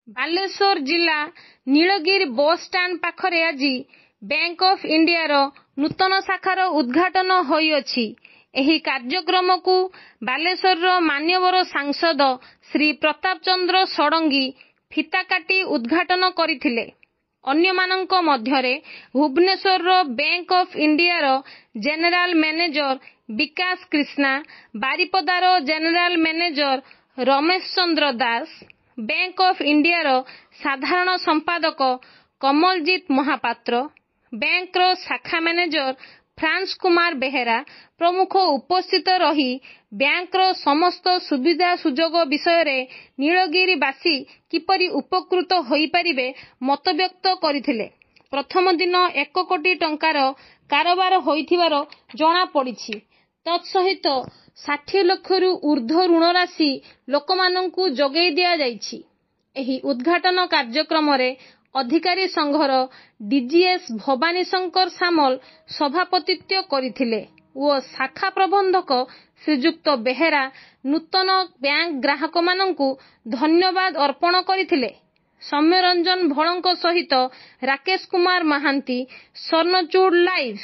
ବାଲେଶ୍ୱର ଜିଲ୍ଲା ନୀଳଗିରି ବସଷ୍ଟାଣ୍ଡ ପାଖରେ ଆଜି ବ୍ୟାଙ୍କ ଅଫ୍ ଇଣ୍ଡିଆର ନୂତନ ଶାଖାର ଉଦ୍ଘାଟନ ହୋଇଅଛି। ଏହି କାର୍ଯ୍ୟକ୍ରମକୁ ବାଲେଶ୍ୱରର ମାନ୍ୟବର ସାଂସଦ ଶ୍ରୀ ପ୍ରତାପ ଚନ୍ଦ୍ର ଷଡ଼ଙ୍ଗୀ ଫିତା କାଟି ଉଦ୍ଘାଟନ କରିଥିଲେ। ଅନ୍ୟମାନଙ୍କ ମଧ୍ୟରେ ଭୁବନେଶ୍ୱରର ବ୍ୟାଙ୍କ ଅଫ୍ ଇଣ୍ଡିଆର ଜେନେରାଲ ମ୍ୟାନେଜର ବିକାଶ କ୍ରିଷ୍ଣା, ବାରିପଦାର general manager Ramesh Chandra Das, bank of ଇଣ୍ଡିଆର ସାଧାରଣ ସମ୍ପାଦକ କମଲଜିତ ମହାପାତ୍ର, ବ୍ୟାଙ୍କର ଶାଖା ମ୍ୟାନେଜର ଫ୍ରାନ୍ସ କୁମାର ବେହେରା ପ୍ରମୁଖ ଉପସ୍ଥିତ ରହି ବ୍ୟାଙ୍କର ସମସ୍ତ ସୁବିଧା ସୁଯୋଗ ବିଷୟରେ ନୀଳଗିରିବାସୀ କିପରି ଉପକୃତ ହୋଇପାରିବେ ମତବ୍ୟକ୍ତ କରିଥିଲେ। ପ୍ରଥମ ଦିନ 1 କୋଟି ଟଙ୍କାର କାରବାର ହୋଇଥିବାର ଜଣାପଡ଼ିଛି। ତତ୍ସହିତ 60 ଲକ୍ଷରୁ ଊର୍ଦ୍ଧ୍ୱ ଋଣରାଶି ଲୋକମାନଙ୍କୁ ଯୋଗାଇ ଦିଆଯାଇଛି। ଏହି ଉଦ୍ଘାଟନ କାର୍ଯ୍ୟକ୍ରମରେ ଅଧିକାରୀ ସଂଘର ଡିଜିଏସ୍ ଭବାନୀ ଶଙ୍କର ସାମଲ ସଭାପତିତ୍ୱ କରିଥିଲେ ଓ ଶାଖା ପ୍ରବନ୍ଧକ ଶ୍ରୀଯୁକ୍ତ ବେହେରା ନୂତନ ବ୍ୟାଙ୍କ ଗ୍ରାହକମାନଙ୍କୁ ଧନ୍ୟବାଦ ଅର୍ପଣ କରିଥିଲେ। ସୌମ୍ୟରଞ୍ଜନ ଭଳଙ୍କ ସହିତ ରାକେଶ କୁମାର ମହାନ୍ତି, ସ୍ୱର୍ଣ୍ଣଚୂଡ଼ ଲାଇଭ୍।